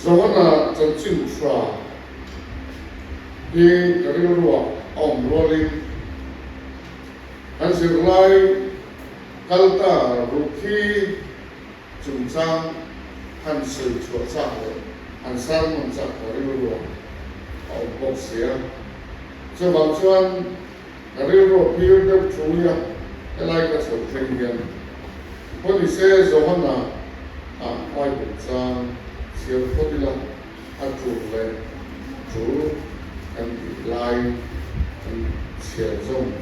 Johana chanchin tha hi ka rilruah a awm rualin kan zirlai kal ta Ruthi chungchang han sawi chhuah chak leh han sermon chak ka rilruah a awm bawk si a. Chuvang chuan ka rilruah phir deuh thu ia helai ka chhoh thleng hian pawh ni se Johana ah Bible chang chhiar phawt ila a tul leh tul kan tih lai kan chhiar zawm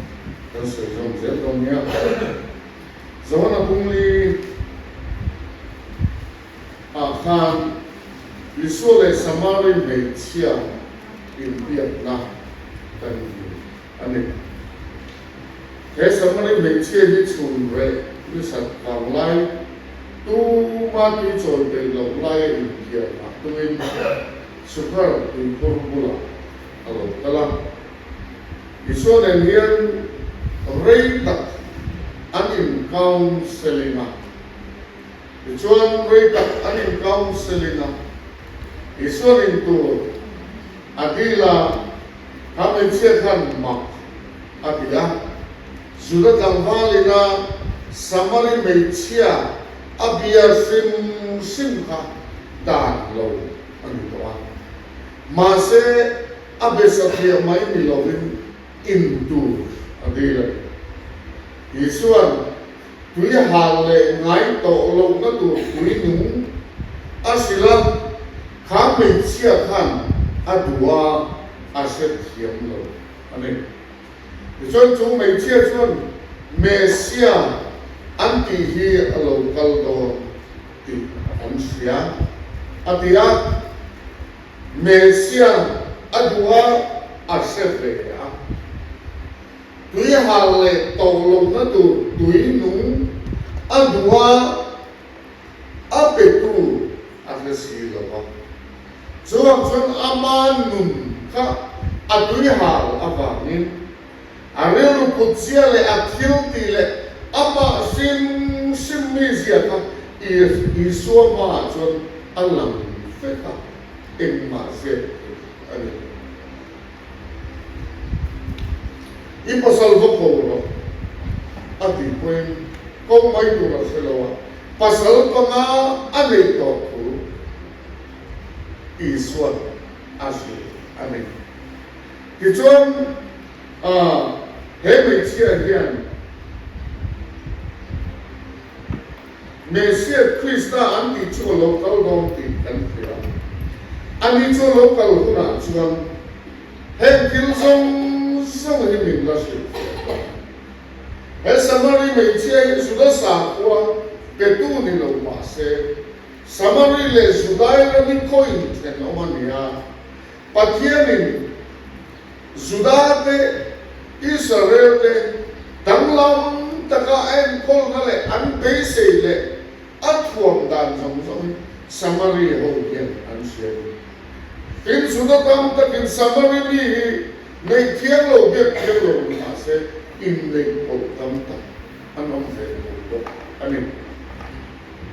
kan sawi zawm zel dawn nia. Johana Bungli ah khan Isua leh Samari hmeichhia inbiakna kan hmu a ni. He Samari hmeichhia hi chhun reh nisat vang lai tuma tui chawi peih loh laia inphiar ah tumin Sukhar tuikhur bulah a lo kal a. Isua nen hian rei tak an in-counselling a. Tichuan rei tak an in-counselling a, Isuan in tur a dil a, kha hmeichhia khan mak a ti a. Juda tlangval ina Samari hmeichhia a bia hrim hrim kha dan lo a ni tawh a. Mahse, a be satliah mai ni lovin in tur a dil a ni. Isua'n tui hal leh ngai tawh lohna tur tui nung a hrilh a, kha hmeichhia khan a duh a, a hre thiam lo a ni. Tichuan chu hmeichhia chuan Messia an tih hi a lo kal dawn tih an hria a ti a. Messia a duh a, a hre ve a. Tui hal leh tawh lohna tur tui nung a duh a, a petu a hre si lo va. Chuvang chuan ama nun kha a tui hal avangin a rilru put zia leh a thil tih leh amah hrim hrim mi zia kha Isua hmaah chuan a lang vek a, engmah zep thei a ni lo. I pasal va ko rawh a tih pawhin ko mai tur a hre lo a, pasal panga a neih tawh thu Isua'n a hrilh a ni. Tichuan, he hmeichhia hian Messiah Krista an tih chu a lo kal dawn tih kan hria. Ani chu a lo kal hunah chuan heng thil zawng zawng hi min la hrilhfiah dawn. He Samari hmeichhia hi Juda sakhua petu ni lo mah se, Samari leh Judai ramin khaw inthenawm a ni a. Pathianin Juda-te, Israel-te danglam taka a enkawlna leh an beisei leh a thuam dan zawng zawngin Samari ho hian an hria a ni. Tin, Juda tam takin Samari mi hi neih thiang lo, biak thiang lo ni mah se, inneih pawlh tam tak an awm ve tho bawk a ni.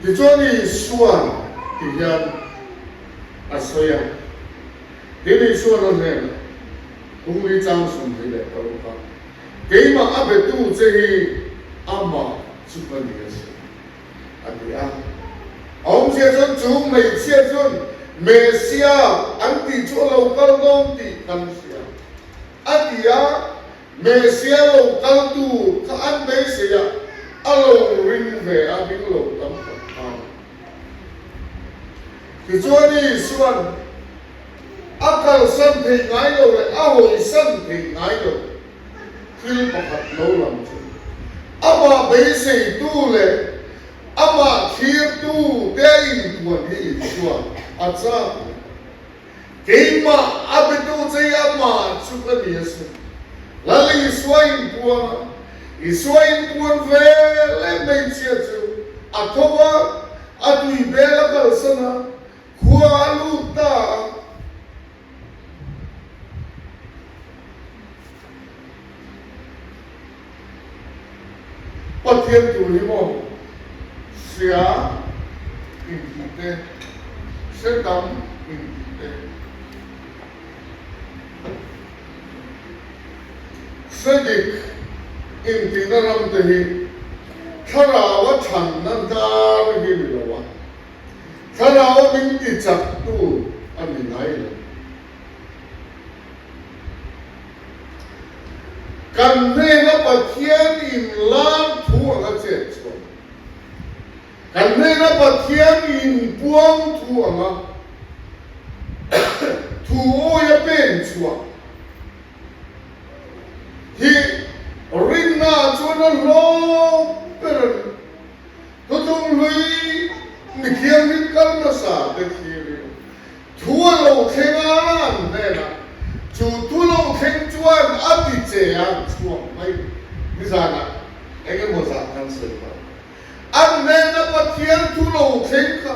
Tichuan Isua'n ti hian a sawi a. Tin, Isua'n a hnenah, Phungli chang 26 ah, Keimah a betu che hi amah chu ka ni a si, a ti a. A awmzia chuan chu hmeichhia chuan Messia an tih chu a lo kal dawn tih kan hria, a ti a. Messia lo kal tur kha an beisei a, a lo ring ve a, ring lo tam tak khan. Tichuan Isua'n a kalsan theih ngai lo leh a hawisan theih ngai lo thil pakhat lo lang chu amah beiseitu leh amah thlirtu te a inpuan hi Isua a chak leh a. Keimah a betu che i amah chu ka ni a sin. Lal Isua inpuan a, Isua inpuan ve leh hmeichhia chu a tho a, a tui bel a kalsan a, khua a lut ta a. Pathian tur hi maw hria intih te hre tam. intih te. Hre dik intihna ram te hi Thlaraua chhanna dar hi ni lo a, Thlaraua min tichaktu a ni ngai lo. Kan hnena Pathian inlar thu anga chet chuan, kan hnena Pathian inpuang thu anga thu awia pen chhuah hi rinnaah chuan a hlawk ber a ni. Thutlung hlui mi thianghlim kal hmasa te thlirin Thu a lo thleng a an hnenah, chu thu lo thleng chuan a ti che a an chhuak mai. Nizanah eng emaw zah kan sawi tawh. An hnena Pathian thu lo thleng kha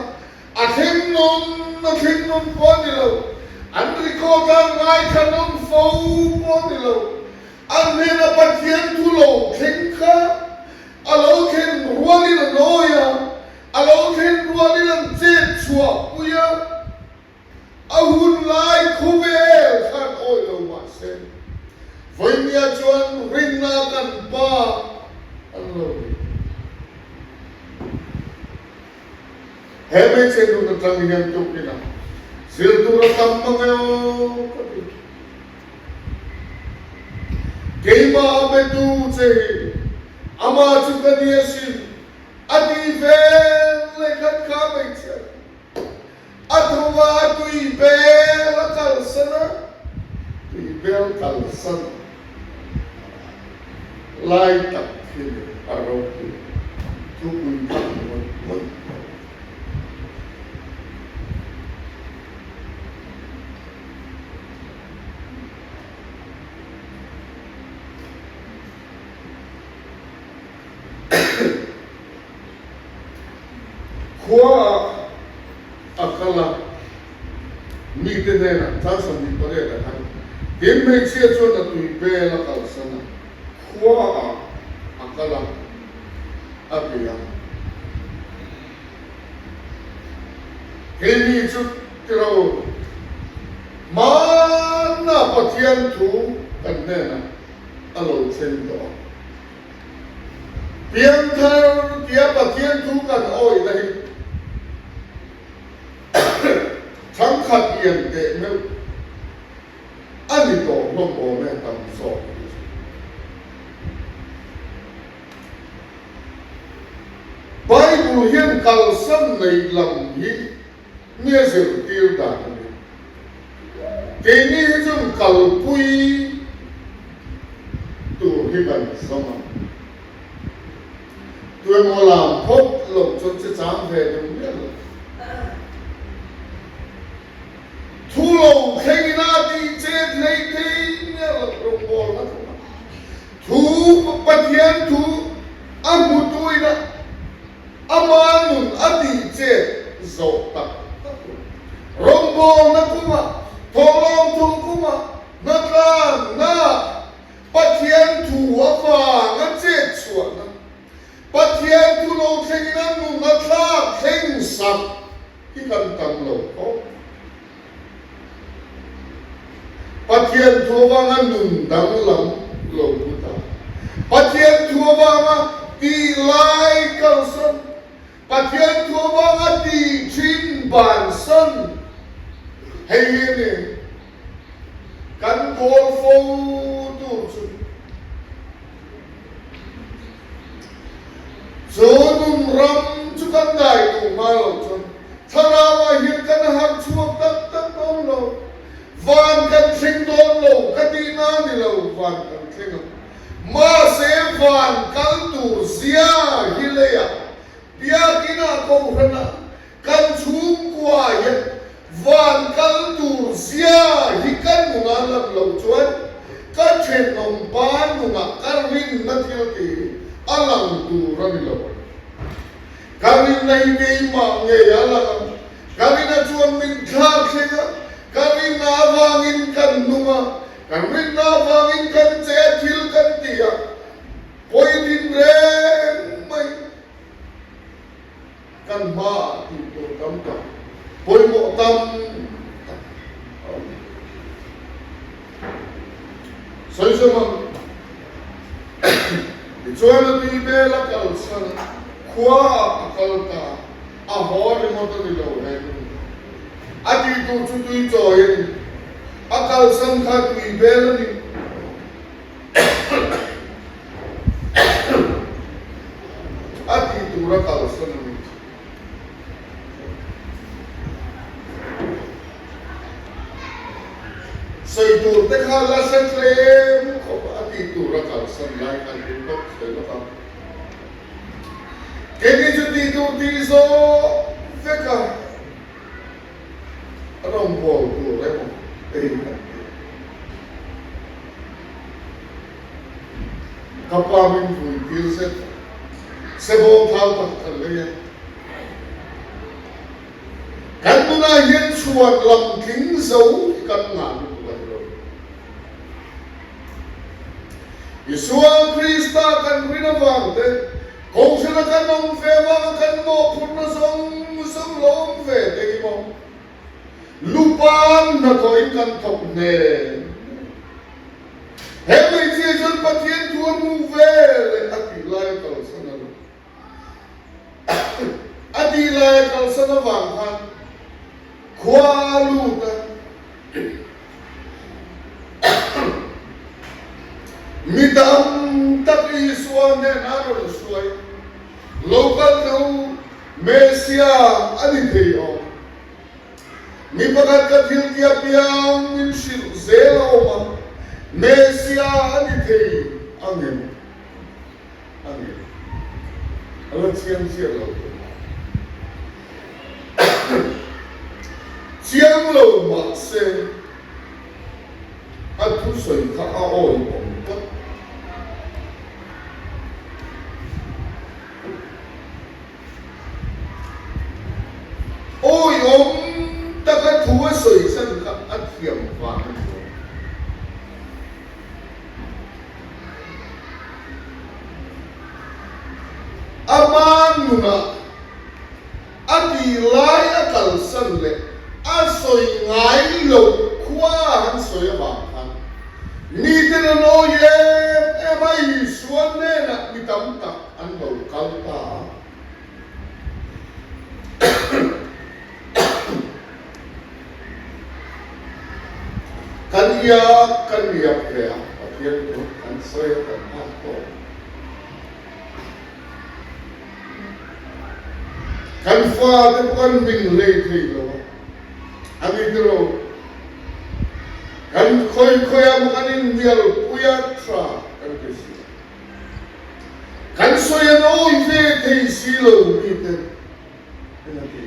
a thleng nawn a thleng nawn pawh a ni lo, an record a ngaithla nawn fo pawh a ni lo. An hnena Pathian thu lo thleng kha a lo thlen rualin a nawi a, A lo thlen rualin an chet chhuah pui a, a hun lai khawvel khan awih lo mah se, vawinia chuan rinna kan pa an lo ni. He hmeichhe nun atang hian tukin a zir tur a tam mang e aw ka ti. Keimah a betu che hi amah chu ka ni asin. A ti vel leh khat kha hmeichhia chu a tho a, a tui bel a kalsan a, tui bel kalsan lai tak khi ni a ropui thupui tak ngawih ngawih mai. Khua a kal a, mite hnenah 28 a khan tin hmeichhia chuan a tui bel a kalsan a, khua a kal a, a ti a. Keini chu tiro hmanna Pathian thu kan hnenah a lo thleng tawh a. Piangthar tia Pathian thu kan awihna hi thangkhat lian teh meuh a ni tawh hlawm awm e tam zawk hi chu. Bible hian kalsan nei lam hi mi a zirtir dan a ni. Keini hi chuan kalpui tur hi kan zawng a, tuemaw lam phawt loh chuan che chang ve deuh miah lo. Thu lo thlengin a tih chet hlei thei miah loh rawngbawlna thu a. Thu Pathian thu a hmutuin a. Ama nun a tih chet zawh tak tak lo. Rawngbawlna kumah, thawhlawm thu kumah, hnatlanna, Pathian thu avanga chet chhuahna, Pathian thu lo thlengin a nun a thlak thleng sak hi kan tam lo khawp. Pathian thu avanga nun danglam lo pu ta. Pathian thu avanga tih lai kalsan, Pathian thu avanga tih thin bansan, hei hi a ni kan kawl fo tur chu. Chu nun ram chu kan dai duh hma lo chuan Thlarauah hian kan harh chhuak tak tak dawn lo. Van kan thleng dawn lo ka tihna a ni lo, van kan thleng a. Mahse van kal tur zia hi leiah Biakinah Kohhranah Kan chhungkua hian van kal tur zia hi ka nunga lan loh chuan ka thenawm pa nunah ka rinna thil tih hi a lang tur a ni lo ang. Ka rinna hi keimah ngei a lang ang. Ka rinna chuan min thlak thleng a, ka rinna avangin kan nung a, kan rinna avangin kan che a thil kan ti a, pawi din reng mai. Kan hmaah tih tur tam tak, pawimawh tam Sawi zawm ang. Tichuan a tui bel a kalsan a, khua ah a kal ta a, a haw ringawt a ni lo he nu. A tih tur chu tui chawi a ni. A kalsan kha tui bel a ni. A tih tur a kalsan a ni. Sawi tur te kha la hre tlem khawp a tih tur a kalsan lai khan hun tawp sawi lawk a. Keini chu tih tur tih zawh vek a rawngbâwl tur emaw ei kan ti. Ka pa min vui tir zet a, sebawng thau tak kan lei a. Kan nunah hian chhuan lam tling zo hi kan ngah lutuk a ni lo. Isua Krista kan rin avang te, Kohhrana kan awm ve avanga kan mawhphurhna zawng zawng lo awm ve te hi maw? Lupan hnathawhin kan thawk hnen. He hmeichhia chuan Pathian thu a hmuh ve leh a tih lai a kalsan a lo. A tih lai a kalsan avang khan khua a lut a. Mi tam tak Isua hnenah a rawn hruai. Lo kal teh u, Messia a ni thei awm. Mi pakhat ka thil tia piang min hrilh zel a awm a, Messia a ni thei ang em? A ni. A la chiang chiah lo tur mah. Chiang lo mah se a thusawi kha a awihawm tlat. Awihawm taka thu a sawi chhan kha a thiam vang a ni lo. Ama nunah a tih lai a kalsan leh a sawi ngai loh khua a han sawi avang khan miten an awi em em a, Isua hnenah mi tam tak an lo kal ta a. Kan iak kan iak ve a, Pathian chu kan sawi a kan nghak tawh. Kan fate pawh kan hming hlei thei lo a, a ni tiraw? Kan khawi khawi ah maw kan inhnialpui a tha kan ti si a. Kan sawi an awi ve thei si lo mi te en a ti.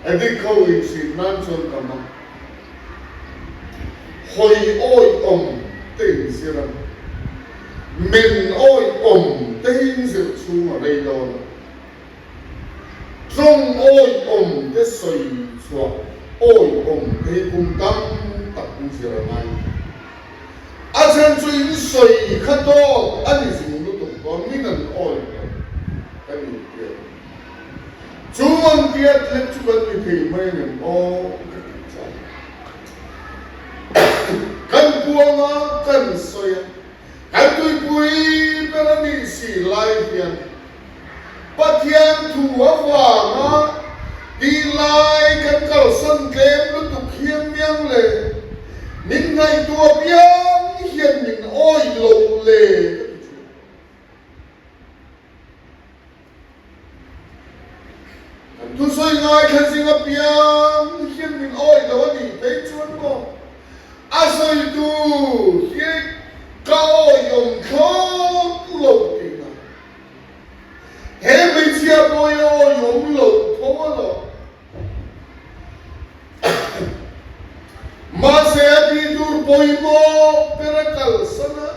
Addict ho inhrin nan chuan tam a, hawi awiawm te inzir a, men awiawm te hi inzir chhung a rei dawn a, tawng awiawm te sawi chhuah awiawm te hi kum tam tak inzir a ngai. A chhan chu in sawi kha tawk a ni zung lutuk dawn min an awi lo kan intiat. Chu an tiat lek chu kan ni thei mai ang em aw ka tih chuan kan puang a kan sawi a, kan tuipui ber a nih si lai hian Pathian thu avanga tih lai kan kalsan tlem lutuk hian miang le min ngaihtuah piang hian min awi lo le ka ti thin. Kan thusawi ngaithla zing apiang hian min awi lo a nih phei chuan maw a sawitu hi ka awiawm thlawt lo tihna. He hmeichhia pawh hi a awiawm lo tho alawm. Mahse a tih tur pawimawh ber a kalsan a,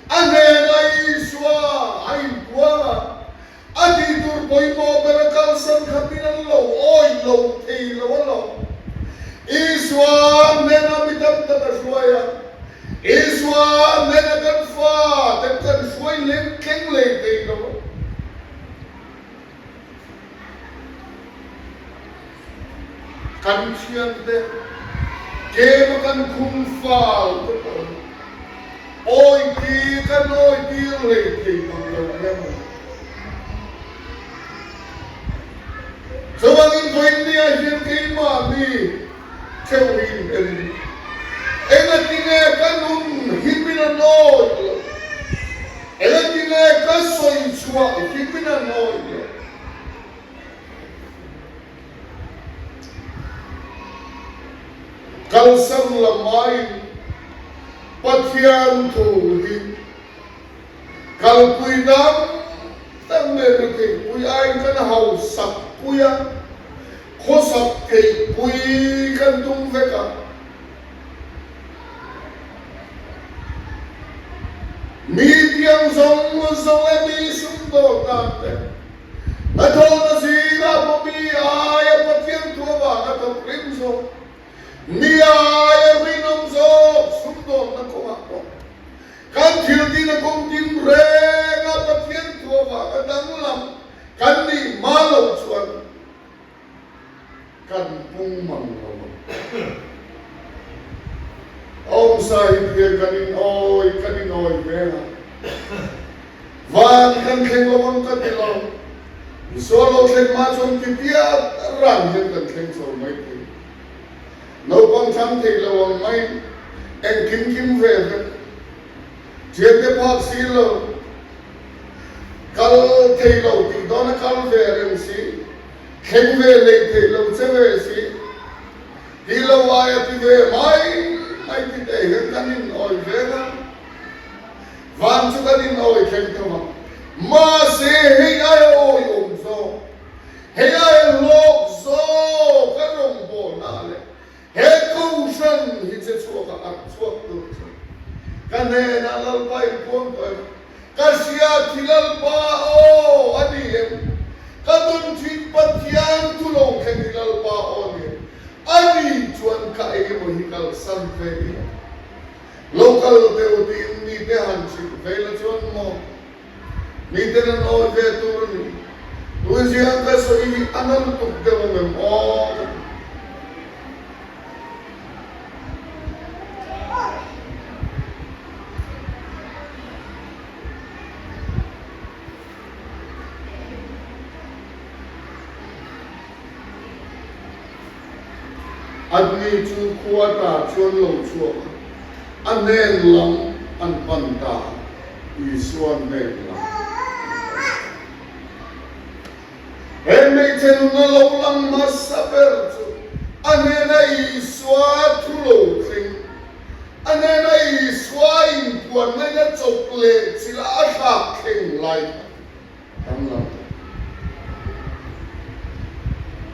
a hnenah Isua a inpuang a, a tih tur pawimawh ber a kalsan khatin an lo awih lo thei lo alawm. Isua hnenah mi tam tak a hruai a, Isua hnenah kan fa te kan hruai leng thleng lei thei lo a. Kan thiante, tlema kan khum fal te pawh hi. awi tir hlei thei mang lo nge maw? Chuvangin vawinia hian keimahni theuhin en engatinge ka nun hi min a nawi loh? Engatinge ka sawi chhuah hi min a nawi loh? Kalsan lam aiin Pathian thu hi Kalpui dang dang leh retheihpui aiin kan hausak pui a, khawsak theihpui kan tum vek a. Mi tiang zawng zawng leh mi sumdawn dan te, hnathawhna zingah pawh mi aia Pathian thu avanga thawk rim zawk, mi aia rinawm zawk sumdawnna kawngah pawh Kan thil tina kawng tin renga Pathian thu avanga danglam kan nih hma loh chuan kan pung mang lo ang. Awmsa hi thian kan in awi kan in awi ve a, van kan thleng lo ang ka ti lo, Isua lo thleng hma chuan ti piat rang hian kan thleng chho mai thei. Naupang thlang thei lo ang mai, engkim kim ve vek, thiante phak si lo, kal thei lo tih dawn a kal ve reng si, thleng ve lei thei lo che ve si, ti lo aia ti ve mai mai ti te hian kan inawi ve a, van chu kan inawi thleng tho a, mahse hei aia awi awm zawk. Hei aia hlawk zawk a rawngbawlna leh he kohhran hi che chhuak a arh chhuak tur chu ka hnenah Lalpa in puang tawh em? Ka hria thi Lalpa aw a ni em? Ka nun thin Pathian thu lo thleng hi Lalpa aw a ni em? A ni chuan ka engemaw hi kalsan ve ila lo kal teh u tiin mite han hrilh ve la chuan maw? Miten an awi ve tur a ni. Tuiziang ka sawi hi a na lutuk deuh ang em aw ka ti. Anni chu khua ta chuan lo chhuak a, a hnen lam an pan ta a. Isua hnen lam an pan ta. He hmeichhe nuna lo lang hmasa ber chu a hnena Isua thu lo thleng, a hnena Isua inpuanna in a chawp leh chilh a a thlak thleng lai kha danglam ta.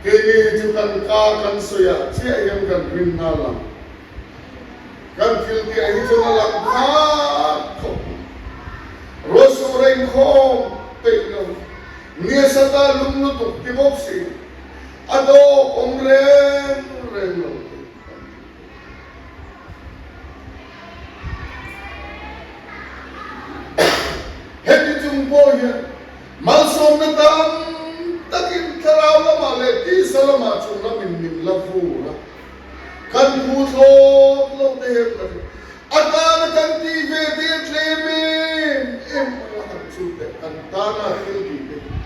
Keini hi chu kan ka kan sawiah chiah hian kan rinna lang. Kan thil tih hi chuan a lang khat khawp mai. Ruahsur a inkhawm peih lo, nia sa ta lum lutuk ti bawk si, a dawk awm reng reng lo tih kan hmu. Heti chung pawh hian malsawmna tam takin thlarau lamah leh tisa lamah chung lamin min la vur a. Kan phu thlawt lo te hian ka hria. A tana kan tih ve te a tlem em em mai a han chu teh kan tana thil tih te hi.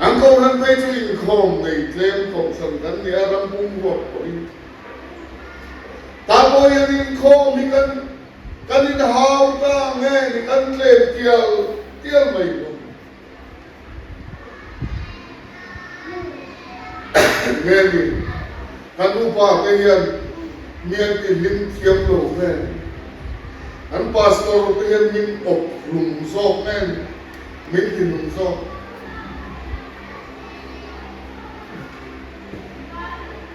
An kohhran phei chu inkhawm nei tlem kohhran kan ni a, ram pum ruak pawhin. Tah pawh hian inkhawm hi kan kan inhau ta nge ni kan tlem tial tial mai bawk. Nge ni, kan upa te hian mi an ti hlim thiam lo nge ni, kan pastor te hian min awp hlum zawk nge ni, min ti nung zawk.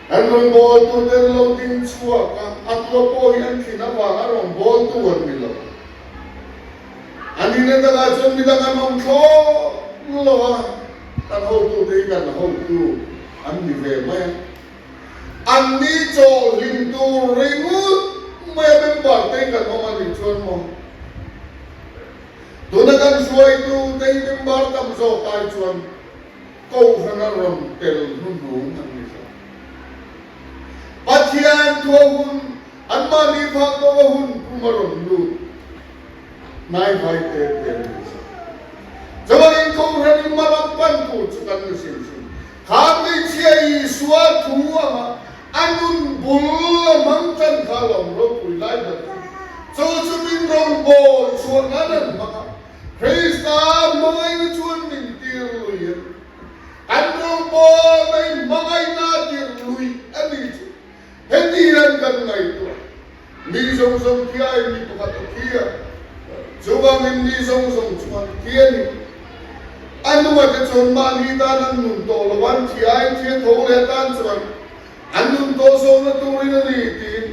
Kan rawngbawltu te an lo ding chhuak a, a tua pawh hi an thin avanga rawngbawltu an ni lo. A nihna takah chuan midang an awm thlawt lo a, kan hotute hi kan hotu an ni ve mai a. Anni chawhhlim tur ringawt mai a member te hi kan awm a nih chuan maw? Tuna kan hruaitu te hi member tam zawk ai chuan Kohhran a rawn tel hnuhnung an ni zawk. Pathian thua hun, anmahni phak tawka hun pum a rawn lut. Hnaivai te te an ni zawk. Chuanin Kohhran in hmalam pan tur chu kan ni hrim hrim. Kha hmeichhia Isua thu anga a nun bul a hmang tan kha lawm ropui lai ber chu. Chu chu min rawngbawl chhuah nan an hmang a, Krista hmangaihna chuan min tir lui a ni. Kan rawngbawl mai hmangaihna tir lui a ni chu. Heti hian kan ngaihtuah, Mi zawng zawng thiain mi pakhat a thi a, chuvangin mi zawng zawng chuan thi a ni. A nungate chuan mahni tan an nun tawh lo, an thiain thia tho leh atan chuan an nun tawh zawhna turin a ni tiin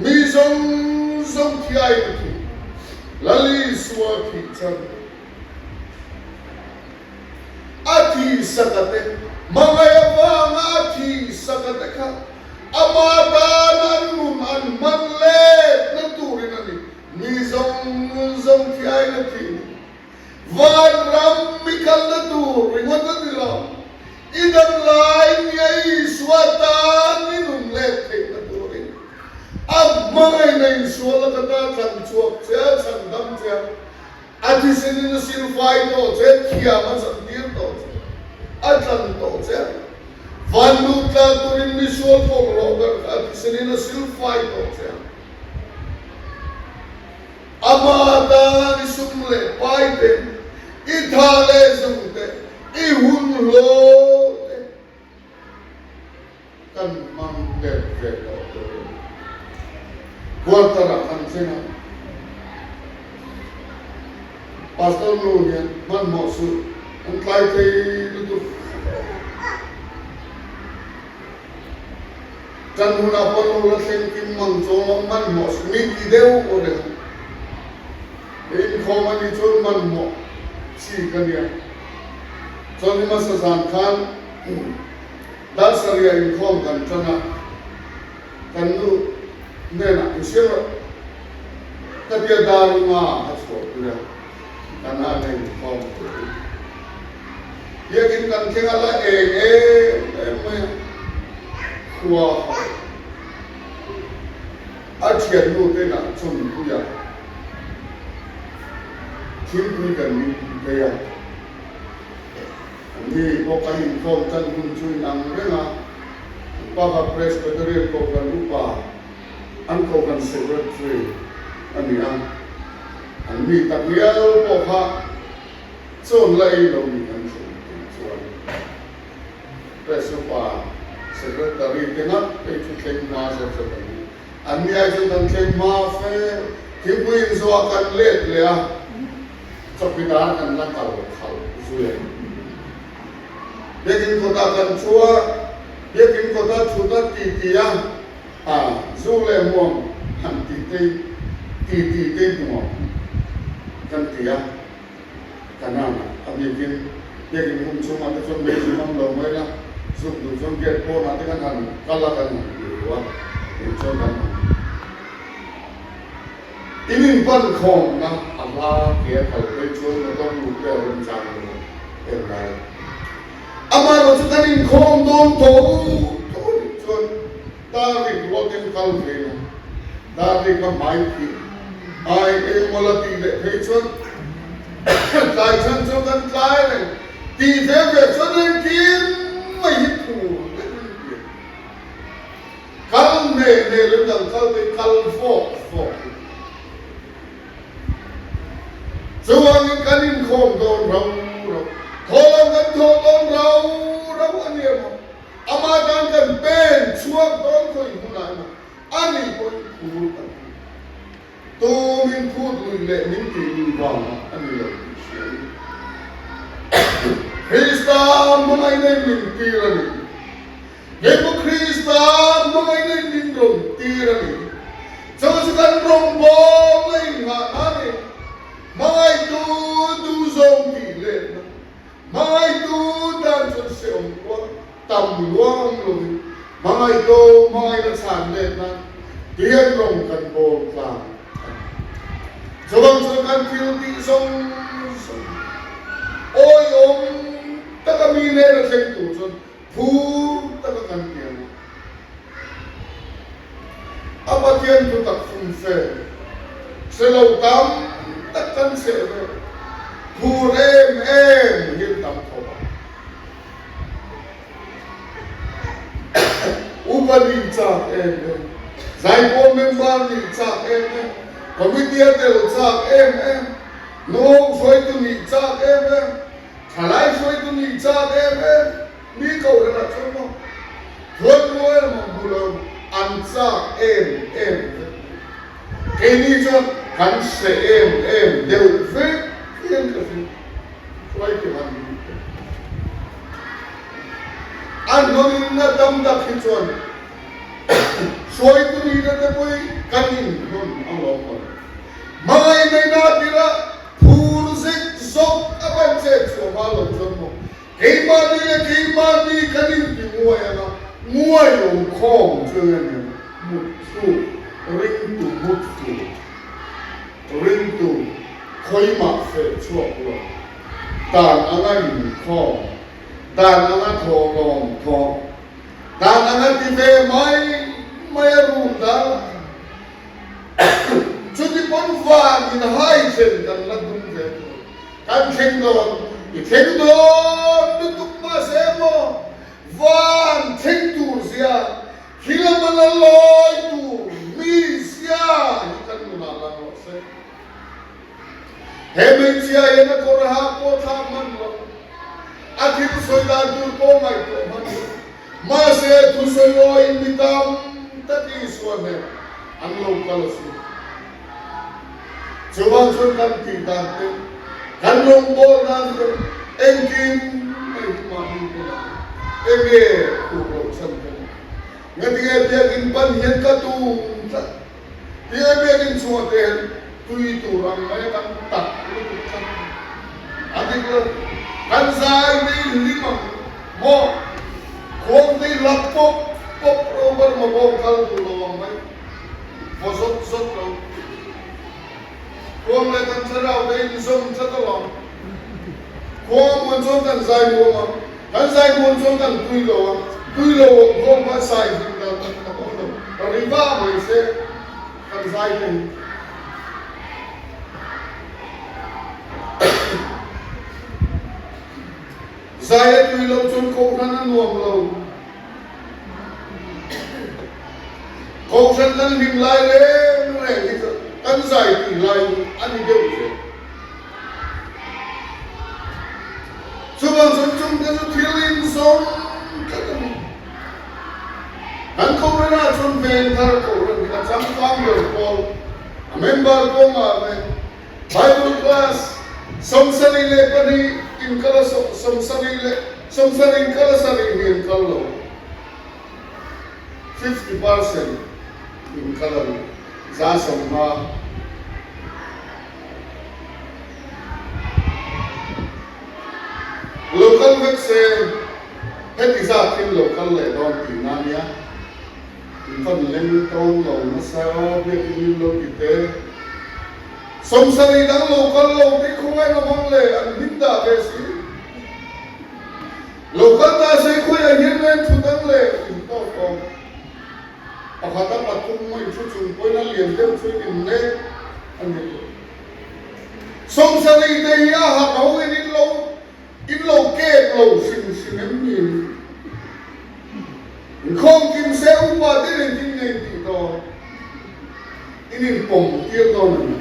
mi zawng zawng thiain a thi. Lal Isua thih chan. A thihsaka te, hmangaih avanga a thihsaka te kha ama tan an nun an hman letna turin a ni. Mi zawng zawng thiain a thih ni. Vanram mi kalna tur ringawt a ni lo. I dam lai nia Isua tan i nun let theihna turin a hmangaihna insual a ka ta thlan chhuak che a, chhandam che a. A thisenin a silfai tawh che, thiam a chantir tawh che, a tlan tawh che. Van lut tla turin misual bawlhhlawh ber kha a thisenin a silfai tawh che. Ama tan i sum leh pai te, i tha leh zung te, i hun hlawh te Kan hmang let ve tawh tur a ni. Quarter-ah kan thleng a, Pastor nu hian hmanhmawh suh, an tlai thei lutuk. Tan hunah pawh nu la thleng kim mang chuang lo, hmanhmawh suh, mi ti deuh aw reng a. Inkhawm a nih chuan hmanhmawh chi ka nia. Chuan hmasa zan khan Darsaria inkhawm kan tan a, kan nu hnenah in siam rawh ka tia dar nga a chhuah pui a, kan han a inkhawm turin biakin kan thleng a la eng em em mai a, khua a thiannu te inah chawmpuia thingpui kan in phei a. Ani pawh kan inkhawm tan hun chu inang reng a, Papa Presbyterian Kohhran Upa, an Kohhran Secretary a ni a, an mi tak ngial pawh kha chawn la ei lo ni kan thlen tih chuan Pres Upa Secretary te ngat phei chu thleng hma zet zet an ni. An ni ai chuan kan thleng hma fe, thingpui inzawh kan let leh a. Chawkidar kan la kal khalh zui a. Biakin kawtah kan thu a, biakin kawtah thut a ti ti a, a zu leh hmuam han ti te ti ti te hmuam kan ti a, kan a a bikin biakin hmun chhungah te chuan mei zu hmang lo mai la, zuk duh chuan gate pawnah te kan han kal a kan han ti ru a, tih chuan kan han. In inpan khawmna a hla ke a kal phei chuan motor lut te a remchang lo em lai. Amaherawh chu kan inkhawm dawn tho tho a nih chuan dar rik ruakin kal ve lo. Dar rik a hmai phih ai engemaw la tih leh phei chuan tlai chhan chuan kan tlai reng tih ve ve chuan engkim mai hi phur vek in pian. Kal hne hne leh dang kal te kal fawk fawk hi. Chuvangin kan inkhawm dawn rau rau, thawhlawm kan thawh dawn rau rau a ni emaw, amah tan kan pen chhuak dawn khawi hmunah emaw a nih pawhin phur kan ti. Tu min phut lui leh min tih lui vangah a ni lo tih hria in Krista hmangaihna in min tir a ni. Hepu Krista hmangaihna in min rawn tir a ni. Chu chu kan rawngbawlna innghahna a ni. Hmangaihtu duhzawng tih letna, hmangaihtu tan chuan hrehawm rual tam luang awm lovin hmangaihtu hmangaihna chhan letna tian rawng kan bawl tlang a ni. Chuvang chuan kan thil tih zawng zawng hi awihawm taka mi hnena thleng tur chuan Phur taka kan pian a, a Pathian thu tak fum fe hre lo tam tak kan. kan chhehvel phur em em hi an tam khawp a. Upa nih chak em em, zaipawl member nih chak em em, committee a tel chak em em, nuho hruaitu nih chak em em, thalai hruaitu nih chak em em, mi kohhranah chuan maw thuan rual emaw hmu lo an chak em em vek mai. Keini chuan kan hre em em deuh vek hian ka hria. Hruai ti han ni te. A hnawnna tam tak hi chuan hruaitu nihna te pawh hi kan inhnawn a lawm lo. Hmangaihnaihna tirah phur zek zawk a ban chet chhuah hma lo chuan maw keimahni leh keimahni kan inti nguai ang a, nguai lo khawm chu eng eng mut thluk ringtu mut thluk. Ringtu khawimah feh chhuak lo, dan anga inkhawm, dan anga thawhlawm thawh, dan anga ti ve mai mai a rum dal. Chuti pawn van in hai thlen kan la tum ve tur. Kan thleng dawn, i thleng dawn lutuk mahse maw van thleng tur zia Khi lama la lawi tur mi zia hi kan nunah lang rawh se. He hmeichhia hian a kawr a hak pawh thlak hman lo, a thil sawi dan tur pawh ngaihtuah hman lo. Mahse, thusawi awiin mi tam tak Isua nen an lo kal a si. Chuvang chuan kan tih dan te, kan rawngbâwl dan te, engkim mai hi mahni hunah enge tur loh chhan ka nei. Ngatinge biakinn pan hian ka tum tlat. Tinge biakinn chhungah te hian tui tur ang mai a kan tak lutuk tlat mai. A dik lo. Kan zai te hi hlim ang maw? Khuang te hi lap pawp pawp ro ber maw bawng kal duh lo ang mai. Vaw zawt zawt lo. Khuang leh kan thlarau te inzawm tlat alawm. Khuang a muan chuan kan zai muang a, kan zai muan chuan kan tui lo a, tui lo awm khawm kha zai hlim dan tak tak awm lo. Ri va mai se kan zai te hi. Zai a tui loh chuan kohhran a nuam lo. Kohhran kan hlim lai reng reng hi chu kan zai tih lai hi a ni deuh zel. Chuvang chuan chungte chu thil inzawm tlat a ni. Kan kohhranah chuan Vengthar Kohhran hi a changkang ber pawl, a member pawngah leh Bible class 72 inkal a 70 inkal a sarih hi an kal lo. 50% inkal a ni. 50%. Lo kal vek se heti zat hin lo kal leh dawn tihna a nia. In van leng tawn lo nasa biakin in lo ti te. 70 dang lo kal lo tih khawngaih lo hmang le an hlim dah ve si. Lo kal ta se khawiah hian reng thu dang le in tawk awm. Pakhat a pathum maw in thu chung pawhin a lian deuh chu in nek a ni lo. 70 te hi a hak ho in in lo In lo kek lo hrim hrim em ni? Inkhawm kim se upa te nen tin nge in tih dawn? In inpawm tir dawn a ni.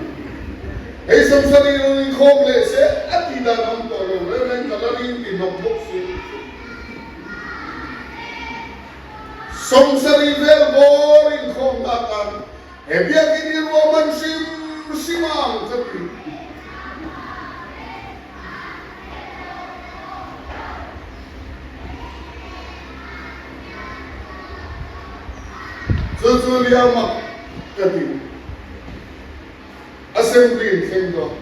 Hei 70 rawn inkhawm leh se a tih dan awm tawh lo reng reng ka la ring ti hnawk bawk si. 70 vel bawr inkhawm na atan he biakinn hi ruahman hrim hrim a ang ka ti. Chu chu nia mak ka ti. Assembly in thleng dawn.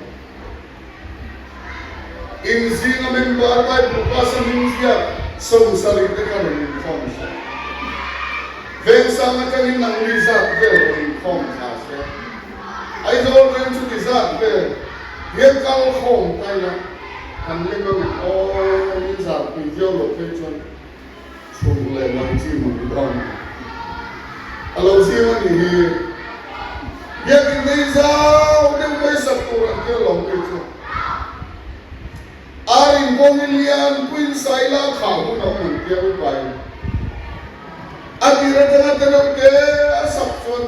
In zinga member Bible class a hming ziak 70 te kha rawn inkhawm se. Vengsang atangin nangni zat vel rawn inkhawm thla se. Aizawl veng chu ti zat vel hian kal khawm ta ila kan leng ang em aw min zar pui viau loh phei chuan chhuk leh mai chi mang dawn a lo zing a nih hi. Biakin nei zau deuh mai sak tur. tur an tia lawm mi chu. Ar in pawh hi lian puiin saila khah hun a awm an tia upain. A tir atanga te reuh te a sak chuan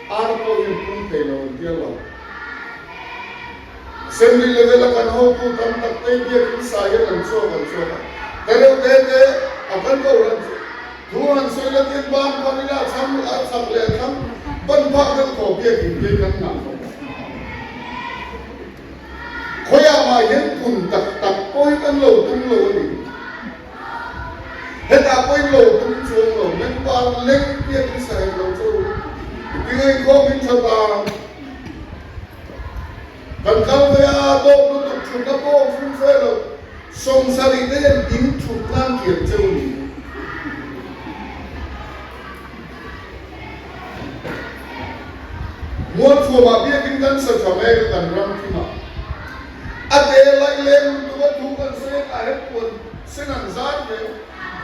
ar pawh hi an pung thei lo an tia lo. Assembly level a kan hotu tam tak te biakin sa hian an chhuak an chhuak a, te reuh te te a kan kohhran chu thu han sawi la tin ban ban ila a chhang a chak leh a thlang ban phak deuh tawh biakin te kan ngah khawp a. Khawiah mah hian pun tak tak pawh hi kan lo tum lo a ni. Hetah pawhin lo tum chuang lo, member lek biakin sa hek lo chu i ngaihkhawm in tha ta. Kan kal ve a, dawp lutuk thutna pawh awm fum fe lo, 70 te hian in thut nan thiam cheu ni. Mualthuamah biakin kan sa tha mek a kan ram thimah. A te laih leng lutuk a thu kan sawi a, tah hian puan sen an zar ve a,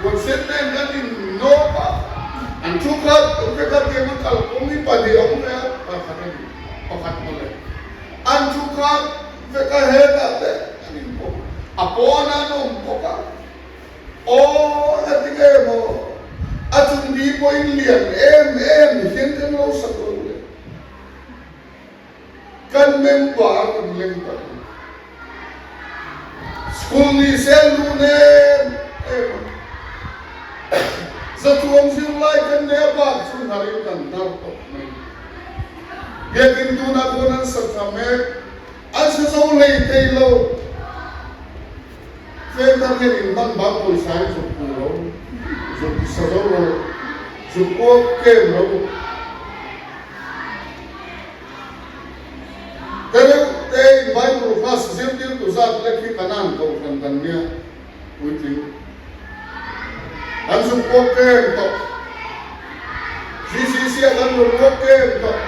puan sen nen kan in nawp a, an thu khat an hre khat tiang a kalkawng hi pahnih a awm ve a, pakhat a ni, pakhat mawle. An thu khat vek a hetah te an in pawm a, pawnah an awm bawk a. Aw a ti nge maw? A chung bi pawhin lian em em hian kan lo sak lo le. Kan member kan leng ta lo. School ni se lu nem em a. Zachuang zirlai kan nei a bak chu hnarin kan tar tawp mai. Biakin tunah khawn an sa tha mek. An sa zo hlei thei lo. Tlem hian in hman bang pawisa in zuk phu lo, zuk sa zo lo, zuk kuak kem lo. Te reuh te in Bible class zirtirtu zat lek hi kanan kohhran kan nia puitling. Kan zuk kuak kem tawh. GCC ah kan rawn kuak kem tawh.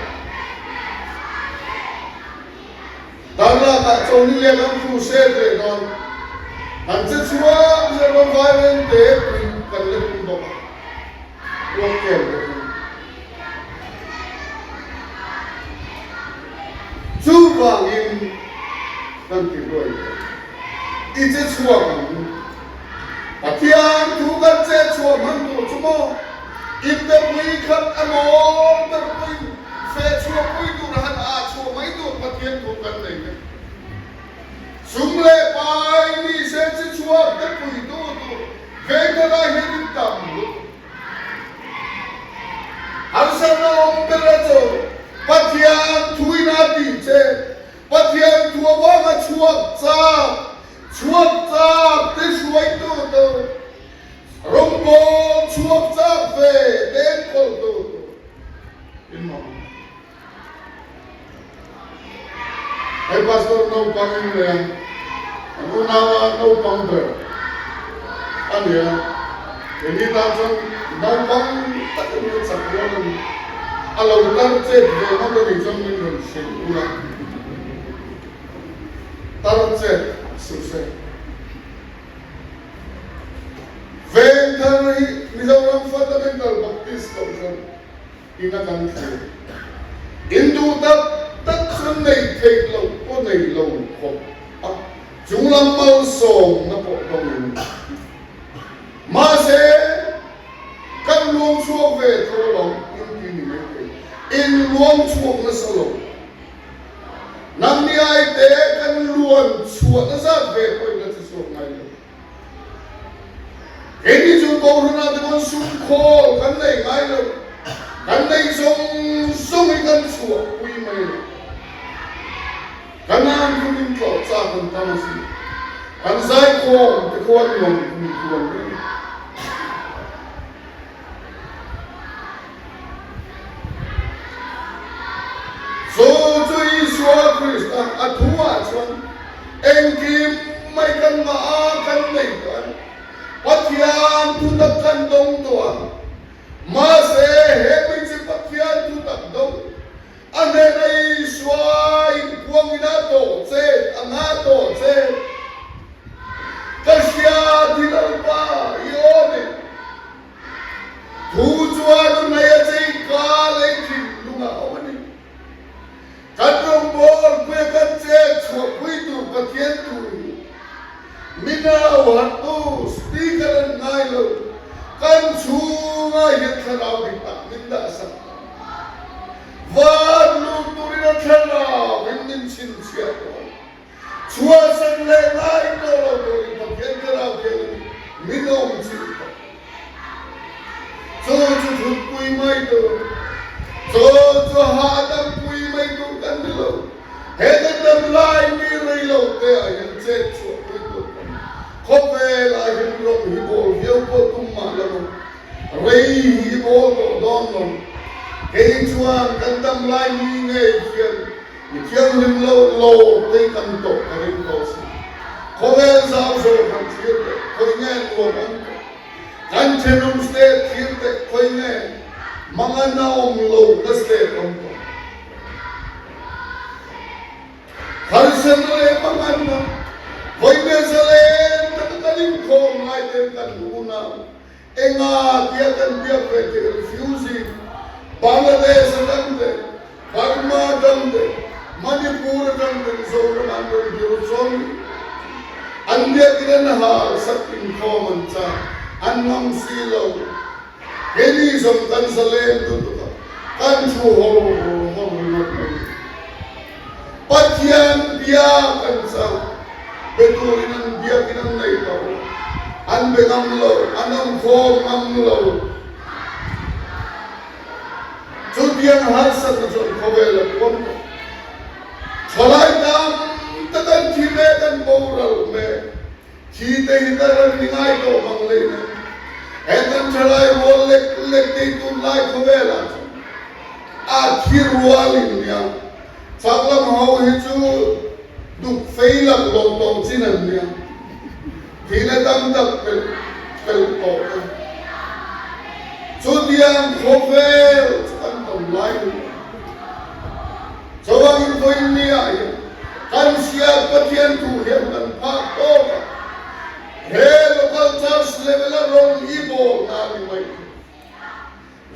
Darlak ah chawlni leh kan crusade leh dawn. Kan che chhuak zel dawn vairen te pui kan la tum bawk a, uak kem bawk in. Chuvangin kan ti hruai tawh. I che chhuak ang u. Pathian thu kan che chhuah hman tur chu maw? Inpepui khat emaw ber pawhin Feh chhuah pui tur han ah chhuah mai tur Pathian thu kan nei vek. Sum leh pai mi se chi chhuak te pui tu tur vengthar ah hian in tam lutuk. Harsatna awm ber a chu Pathian thu in a tih che, Pathian thu avanga chhuak chak, chhuak chak te hruaitu tur, Rawngbâwl chhuak chak ve te enkawl tu tur. In mah ang. Hei pastor naupang in nei a, an unaua naupang ber a ni a, keini tan chuan naupang takin ka chak rual a ni. A lo tar chet ve ngawt a nih chuan min rawn hrilh ula, tar chet suh se. Vengthar hi Mizoram Fundamental Baptist Kohhran ina kan thlir. In duh tak tak chuan nei theih loh pawh nei lo khawp a, chunglam malsawmna pawh dawngin. Mahse, kan luang chhuak ve tho alawm in ti ni mai thei. In luang chhuak nasa lo. Nangni aite kan luan chhuahna zat ve pawhin ka che chhuak ngai lo. Keini chu Kohhranah te pawn sum khawl kan nei ngai lo, kan nei zawng zawng hi kan chhuah pui mai lo. Kan an thu min tlawh chak an tam asin. Kan zaikhawm te khuan nuam kum tluan reng. Chu chu Isua Krista a thuah chuan engkim mai kan ngah a, kan nei tawh a ni. Pathian thutak kan dawng tawh a, mahse he hmeichhe Pathian thutak dawng a hnena Isua inpuangin a tawh che, a ngah tawh che. Ka hria ti Lalpa i aw nei. Thu chuan u hnaih a chei ka lei thinlung a awm a ni. Kan rawngbâwl puia kan che. Pathian thu hi min au harhtu speaker an ngai lo, kan chhungah hian thlarau dik tak min dah sak ta. Van lut turin a thlarau in min chhinchhiah tawh a. Chhuahsan leh ngai tawh lo turin Pathian thlarau thiangin min awm chilh tawh. Chu chu thutpui mai tur, chu chu hahdampui mai tur kan ni lo. He kan dam lai mi rei lo te ah hian chet chhuahpui tur kan ni. Khawvel ah hian rawng hi bawl viau pawh tum mah la maw, rei hi i bawl tawh dawn lo. Kei chuan kan dam lai mi ngei hian Mi thianghlim lo lawr te kan tawh ka ring tawh si. Khawvel zau zawl kan thlir teh khawi nge nuam awm tawh. Kan thenawm state thlir teh khawi nge mangan a awm lo na state awm tawh. Harsatna leh manganna vawi zalen taka kan inkhawm lai ten kan unau Enga tia kan biak ve theih refugee Bangladesh atang te, Burma atang te, Manipur atang te Mizoram an rawn biru chuang ni. An biakin an hal sak inkhawm an chak, an ngam si lo. Keini zawng kan zalen lutuk a, kan thu hawr hawr ringawt mai ni. Pathian bia kan chak, be turin an biakin an nei tawh lo, an be ngam lo, an awmkhawm ngam lo. Chutiang harsatna chuan khawvel a puan tawh. Thalai tam tak an thi mek, an boral mek. Thi te hi ka ran ni ngai tawh mang lei nen. He kan thalai rual lek lek te hi tunlai khawvelah chuan a thi rual in nia. Chak lam ho hi chu duk fei lak lo tawh chin an nia. Thihna tam tak pelh pelh tawh te. Chutiang khawvel chu kan tam lai ni lo. Chuvangin vawiin niah hian kan hriat Pathian thu hian kan phak tawk a, he local church level a rawn i bawl na ni mai thei.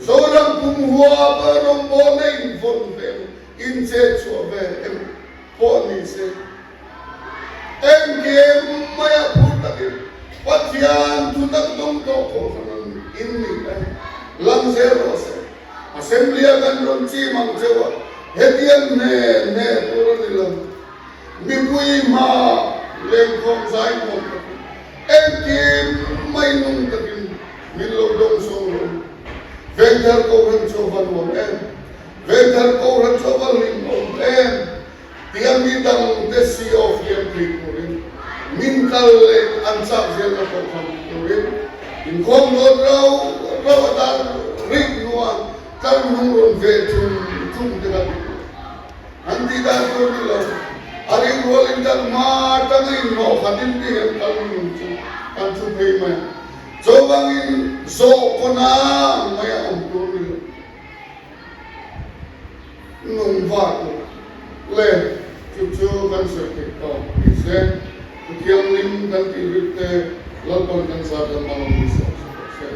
Zoram kum huapa rawngbawlna invawn ve emaw, inchet chhuah ve emaw pawh ni se, engkim maia phur takin Pathian thu tak dawng tawh kohhran an in nih e, lang zel rawh se. Assembly-a kan rawn chim ang cheu a, hetiang hne hne tur a ni lo. Mipui hma lengkhawm zai nuam takin, engkim mai nung takin min lo dawng sawng lo. Vengthar Kohhran chu a va nuam em! Vengthar Kohhran chu a va hlimawm em! Tia mi dangte si off liam thei turin min kal leh an chak zelna kohhran turin inkhawm dawn rau rau a dar rik hnua tlar hnung rawn ve thum thum te kha dik lo. An tih dan tur ni lo. A rik rualin kan hma atanga inhnawh khatin ti hian kal hnung chu kan thu phei mai a. Chuvangin zawh kawna mai a awm tur ni lo. Nung va tur le chu chu kan sawi theih tawk ni se, Thu Thianghlim kan tih rit te Lalpan kan zat lam a rawn ni sawh sawh se.